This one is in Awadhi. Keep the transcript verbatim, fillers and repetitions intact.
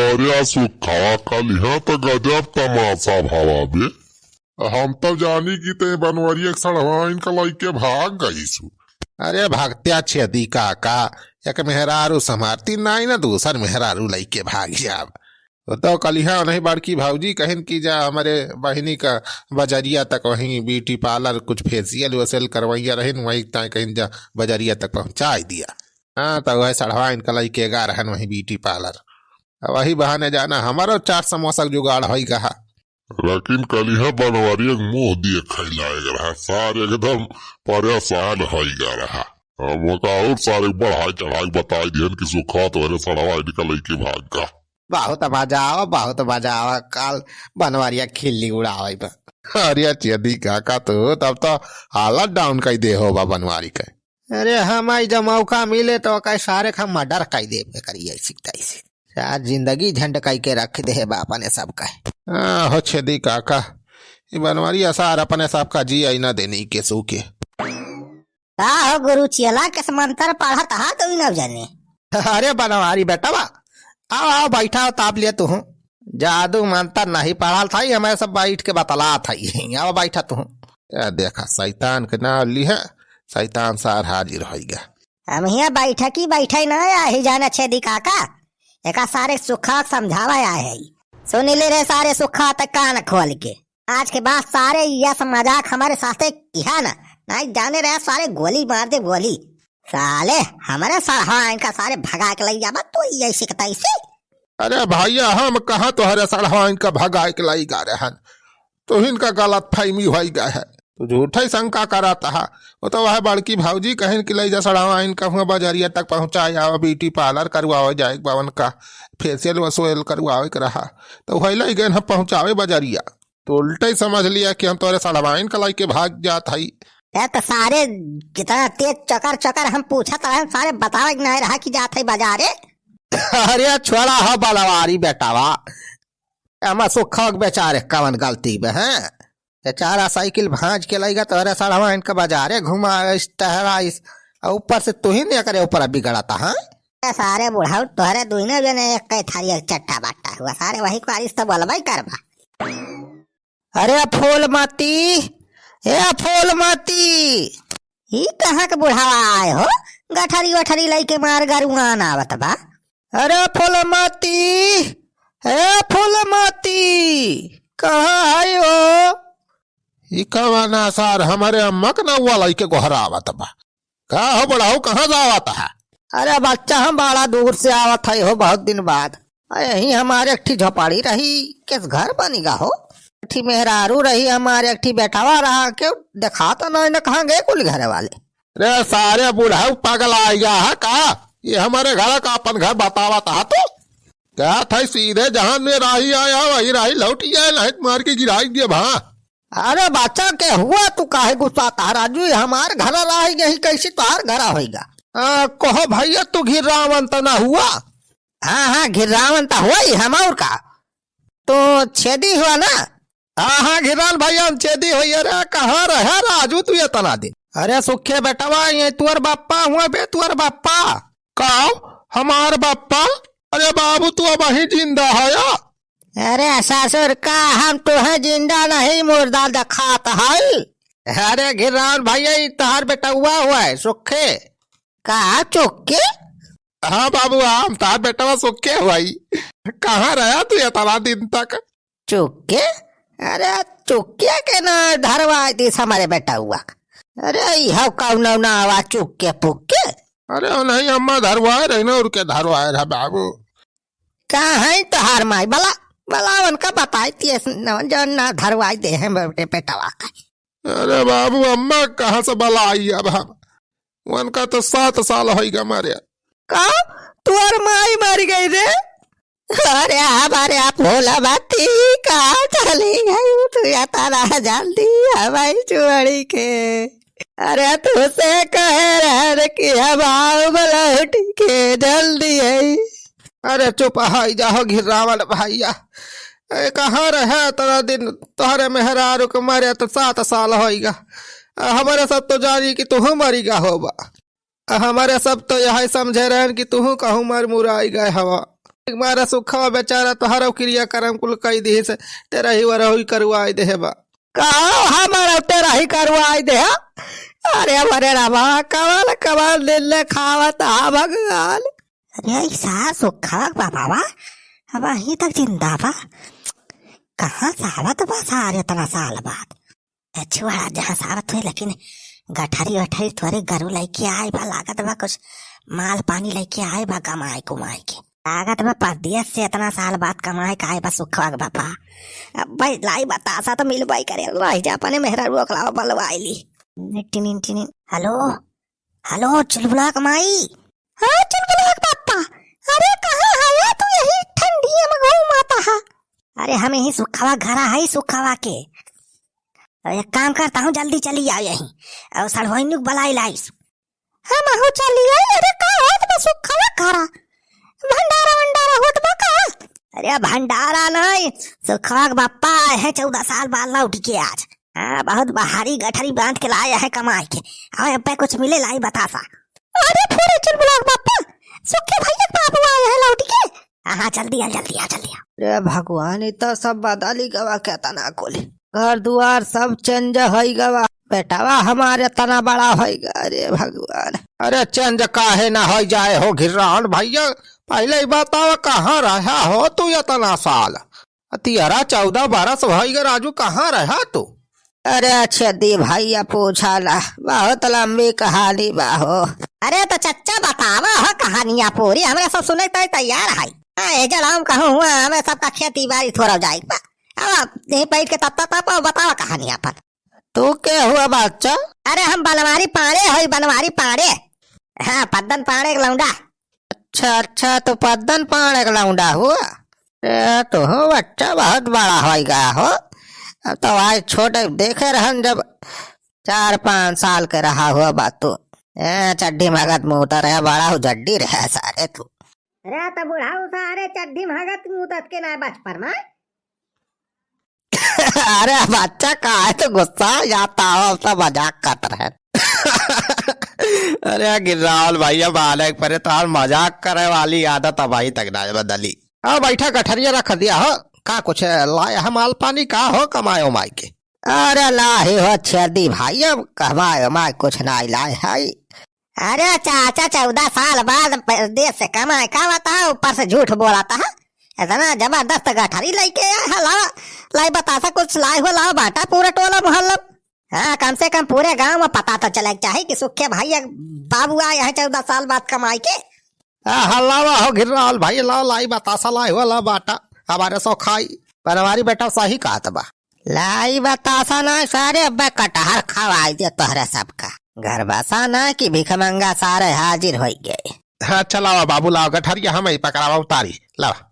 अरे आ सुखवा, कलिहा त गजब तमासा भवा बे। हम तब जानी कि ते बनवरिया के सड़वाइन का लइके भाग गइसु। अरे भगत्या छेदी काका, एक मेहरारू संभारती नाई ना, दूसर मेहरारू लइके भाग जाब। वो तो कलिहा नहीं, बड़की भौजी कहिन कि जा हमरे बहिनी का बजरिया तक वहीं beauty parlour कुछ facial वेशियल करवइया रहिन, वहीं ताई कहिन जा बजरिया तक पहुँचाइ दिया। हाँ, तो वह सड़वाइन का लइके गा रहन वहीं beauty parlour। अब वही बहाने जाना हमारो चाट समोसा के जुगाड़ होई गा। लेकिन कलिहा बनवरिया के मुँह दिए खैलाए गा रहा, सार एकदम परेशान होई गा रहा। अब ओका और सारे बढ़ाई चढ़ाई बताई दिहन कि सुखवा तोहरे सड़वाइन का लइके भाग गा। बहुत मजा आवा, बहुत मजा आवा, काल बनवरिया खिल्ली उड़ावे बा। अरे छेदी काका तू, तब तो हालत down कइ दे हो बा बनवारी के। अरे हम आई जब मौका मिले तो ओका सारे का murder कइ देबे करी ऐसी तैसी। सार जिंदगी झंड कइ के रख दे बा अपने सबका। हाँ हो छेदी काका, ई बनवरिया सार अपने सबका जी आई ना देनी के सूखे। का हो गुरु चेला के मंत्र पढ़त हा तू न जाने। अरे बनवारी बेटवा, आओ, आओ, बैठा हो, ताप लिया तू। जादू मंत्र नहीं पढ़ल था, हमें सब बैठ के बतलात है। आओ, बैठा तू। ए देखा, शैतान के नाम लिहे, शैतान सार हाजिर होइगा। हम हियाँ बैठकी बैठे ना आही जाने छेदी काका, एका सारे सुखा समझावा आए है। सुन ले रे सारे सुखा, त कान खोल के। आज के बाद सारे यस मजाक हमारे साथे किहा ना, नहीं जाने रहे सारे गोली मार दे गोली। साले हमारे सड़वाइन का सारे भगा के लइ जाबा तो यही सिकताई से। अरे भैया, हम कहाँ तोहरे सड़वाइन का भगाए के लइ गा रहन, तुहिन का गलत फहमी होई गा है, तू झूठे शंका करत हा। वो तो वह बड़की भौजी कहिन कि लइ जा सड़वाइन का हुआ बजरिया तक पहुँचाए आवा, beauty parlour करवावे जाए बा उनका, facial वेशियल करवावे के रहा, तो वही लइ गए हम पहुँचावे बजरिया। तो उल्टे ही समझ लिया कि हम तोरे सड़वाइन का लइके भाग जात हई। ए, तो सारे जितना तेज चकर चकर हम पूछत रहन, सारे बतावे के नहीं रहा कि जात हई बाजारे। अरे छोड़ा हो बलवारी बेटावा, एमा सुखा के बेचारे कवन गलती बे, हैं? बेचारा साइकिल भांज के लइगा तोरे सड़वाइन का बाजारे घुमाइस, टहराइस, और ऊपर से तुहिन एकरे ऊपर बिगड़त हा। ए सारे बुढ़ऊ, तोहरे दुइने जने एक कै थारी एक चट्टा बाटा हुआ, सारे वही को आरिस तो बोलबे करबा। अरे फूलमती, ए फूलमती। ई कहाँ के बुढ़ावा आए हो? गठरी वठरी लइके मार गरुआन आवत बा। अरे फूलमती, ए फूलमती, कहाँ है हो? ई कवन सार हमरे अम्मा के नौआ लइके गोहरावत बा। का हो बुढ़ऊ, कहाँ जावत है? अरे बच्चा, हम बड़ा दूर से आवत है हो, बहुत दिन बाद। आ, यहीं हमारे एक ठी झोपड़ी रही, किस घर बनी गा हो? एक ठी मेहरारू रही हमारे, एक ठी बेटावा रहा, केउ देखात नहीं न कहाँ गए कुल घरे वाले। रे सारे बुढ़ऊ, पगलाइ गा है का? ये हमारे घर का अपन घर बतावत हा तू? कहत है सीधे जहाँ में राही आया, वही राही लौटि जाए, नहीं तो मार के गिराइ दिए भा। अरे बच्चा के हुआ, तू काहे गुस्सात हा राजू? हमार घर राही यही कैसी तोहार घर होइगा? आ, कहो भैया, तू घिर्रावन त ना हुआ? हाँ, हाँ, घिर्रावन त होई, हम और का? तो छेदी हुआ ना? हाँ, हाँ, घिर्रान भैया, हम छेदी होई। अरे, कहाँ रहे राजू तू इतना दिन? अरे सुखे बेटवा, ये तुअर बप्पा हुआ बे, तुअर बप्पा। का? हमार बप्पा? अरे बाबू, तू अबहीं जिंदा हया? अरे ससुर का, हम तुहे जिंदा नहीं, मुर्दा देखात हई। अरे घिर्रान भैया, ई तोहार बेटउआ हुआ है, सुखे। का चुक्के? हाँ बाबू, हाँ, हम तोहार बेटवा सुखे हुआ ही। कहाँ रहा तू इतना दिन तक? चुक्के? अरे चुक्के के ना धरवाइ दिस हमरे बेटउआ। अरे इहउ कउनो नावा चुक्के पुक्के? अरे ओ नहीं, अम्मा धरवाए रही ना, उनके धरवाए रहा बाबू। का है तोहार माई? बला, बला उनका बताई दिस न, जउन ना धरवाइ देहे बेटे बेटवा का। अरे बाबू, अम्मा कहाँ से बलाई अब हम? उनका तो सात साल होइगा मरे। का? तुअर माई मरि गई रे? अरे हमारे फूलमती, कहाँ चली गई तू इतना जल्दी हमारी छोड़ी के? अरे तुसे कहे रहन कि हम आउब लौटि के जल्दी है। अरे चुप होइ जाहो घिर्रावन भैया। ए, कहाँ रहे इतना दिन? तोहरे मेहरारू के मरे तो सात साल होइगा। आ, हमरे सब तो जानी कि तुहू मरिगा होबा। आ, हमरे सब तो यही समझे रहन कि तुहू कहूँ मर मुराइ गए हवा। मारा सुखवा बेचारा तोहरो क्रिया करम कुल कई दिहिस, टेरही वरही करवाई देहे बा। कहाँ हमारा टेरही करवाई देहे? अरे मरे रामा, कमाल, कमाल दिन ले खावत हा भगवान। अरे ई सार सुखवा के बाबा, अब अहीं तक जिंदा बा। कहाँ से आवत बा सार इतना साल बाद? ए, छुआड़ा जहाँ से आवत हुई, लेकिन गठरी वठरी थोरे गरु लइके आए बा, लागत बा कुछ माल पानी लइके आए बा, कमाए कुमाए के। लागत बा परदेस से इतना साल बाद कमाए के आए बा सुखवा के बापा। अब भाई लाई बतासा तो मिलबई करे, लाई जा अपने मेहरारू ओकला बलवाई ली। टिनिन टिनिन, हेलो, हेलो, चुलबुला के माई। हाँ, चुलबुला के बापा। अरे, कहाँ हया तू यही ठंडिया में घूमत हा? अरे, हम यही सुखवा घरा हई, सुखवा के। अरे, एक काम करता हूँ, जल्दी चली आओ यहीं। और सड़वइनु के बलाई लाइस। हम आहू चली आई। अरे, का होत बा सुखवा घरा? भंडारा वंडारा होत बा का? अरे, भंडारा नहीं, सुखवा के बापा आए हैं चौदह साल बाद लौट के आज। हाँ, बहुत भारी गठरी बांध के लाए हैं कमाई के। और अब पे कुछ मिले लाई बतासा। अरे, फुरे चुलबुला के बापा, सुखे भैया के बाबू आए हैं लौट के। हाँ, हाँ, जल्दी आ, जल्दी आ, जल्दी आ। रे भगवान, ई तो सब बदली गवा, केतना कुल घर दुआर सब change होई गवा। बेटवा हमारे तना बड़ा होई गा, अरे भगवान। अरे change काहे ना होई जाए हो घिर्रान भैया, पहले ही बतावा कहाँ रहा हो तू इतना साल? तेरह चौदह बरस होई गा राजू, कहाँ रहा तू? अरे छेदी भैया पूछा ना, बहुत लंबी कहानी बा हो। अरे तो चच्चा बतावा हो कहानिया पूरी, हमरा सब सुने तै तैयार है। हाँ, ए जड़ हम कहूँ हुआ, हमें सबका खेती बाड़ी थोड़ा जाए बा। अब यहीं बैठ के तत्ता तप बतावा कहानी अपन। तू के हुआ बच्चा? अरे हम बनवारी पाड़े हई, बनवारी पाड़े। हाँ, पद्दन पाड़े के लौंडा। अच्छा, अच्छा, तू पद्दन पाड़े के लौंडा हुआ? ए, तू हो बच्चा बहुत बड़ा होई गया हो। अब तो आज छोटे देखे रहन जब चार पाँच साल के रहा हुआ बा तू। ए, चड्ढी मगत मुँह उतर है, बड़ा हो जड्डी रहे सारे तू। अरे तो बुढ़ाऊ सारे चड्ढी मगत मुँह उतर के ना बचपन में। अरे बच्चा, काहे तो गुस्सा जाता हो, सब मजाक करत रहे। अरे गिर्रावल भैया, बालक परे तोहार मजाक करे वाली आदत अबहीं तक ना बदली। हाँ, बैठा, गठरिया रख दिया हो। का कुछ लाए है माल पानी, का हो कमाए उमाए के? अरे लाए हो छेदी भाई, अब कमाए उमाए कुछ ना लाए है। अरे चाचा, चौदह साल बाद परदेस से कमाए का बताओ, ऊपर से झूठ बोलत हा। इतना जबरदस्त गठरी लइके आए हा, लावा, लाई बतासा कुछ लाए हो, लावा बाँटा पूरा टोला मोहल्ला। हाँ, कम से कम पूरे गाँव में पता तो चले के चाही कि सुखे भाई एक बाबू आए हैं चौदह साल बाद कमाई के। हाँ, हाँ, लावा हो गिर्रावल भाई, लावा लाई बतासा लाए हो, लावा बाँटा, हमारे सो खाई। बनवारी बेटा सही कहत बा। लाई बतासा ना सारे, अब्बे कटहर खवाई दे तोहरे सबका। घर बसा ना कि भिखमंगा सारे हाजिर होई गए। हाँ, अच्छा लावा बाबू, लावा गठरिया, हम ही पकड़ावा उतारी, लावा।